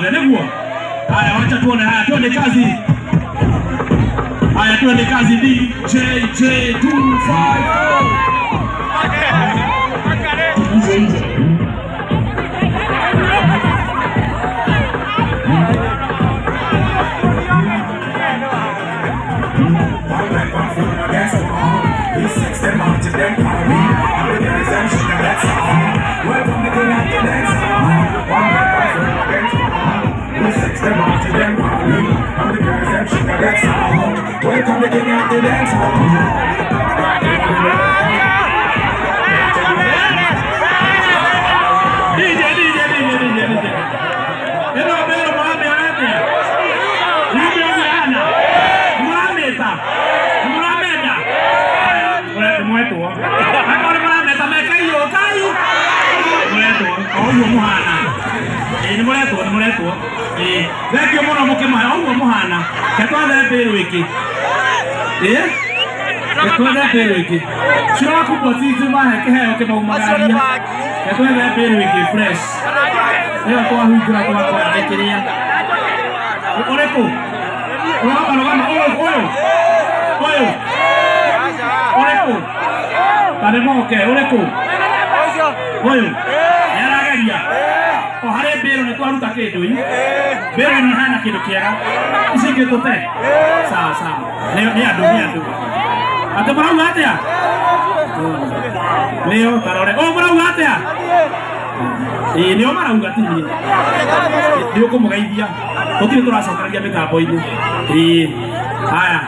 Nĩguo. Haya, wacha tuone. Haya, tuende kazi. Haya, tuende kazi. DJ J 254. DJ J. Welcome the king of the dance hall. DJ DJ DJ DJ DJ. Ĩno mbero mũramĩona atĩa? Mũramĩona? Mũramĩta? Mũramenda? Mwetwo. Akorwo nĩ mũrameta mekai ũkai. Mũretwo. O ũguo mũhana. Ĩĩ nĩ mũretwo, nĩ mũretwo. Ĩĩ. Thengiũ mũno mũkĩmahe o ũguo mũhana. Reke twathe mbĩrũ ĩngĩ. Ĩĩ. Reke twethe mbĩrũ ĩngĩ. Cira kubwa cici mahe kĩheo kĩmaumagaria. Reke twethe mbĩrũ ĩngĩ fresh. Ĩyo twahingũra twakora nĩ kĩrĩa. Ũrĩkũ? Rũgama rũgama ũyũ ũyũ. Ũyũ. Ũrĩkũ? Ta nĩ moke ũrĩkũ? Ũyũ. Nĩ arageria. O harĩ mbĩrũ nĩ twaruta kĩndũ ii. Mbĩrũ ĩno ĩhana kĩndũ kĩega. Ici ingĩ tũte. Sawa sawa. Nĩ nĩ andũ nĩ andũ. Atĩ mũrauga atĩa? Nĩo tarore. Ũyũ mũrauga atĩa? Ĩĩ nĩo marauga ti niĩ. Nĩ ũkũmũgeithia. Tũtirĩ tũracokereria mĩtambo-inĩ. Ĩĩ. Haya.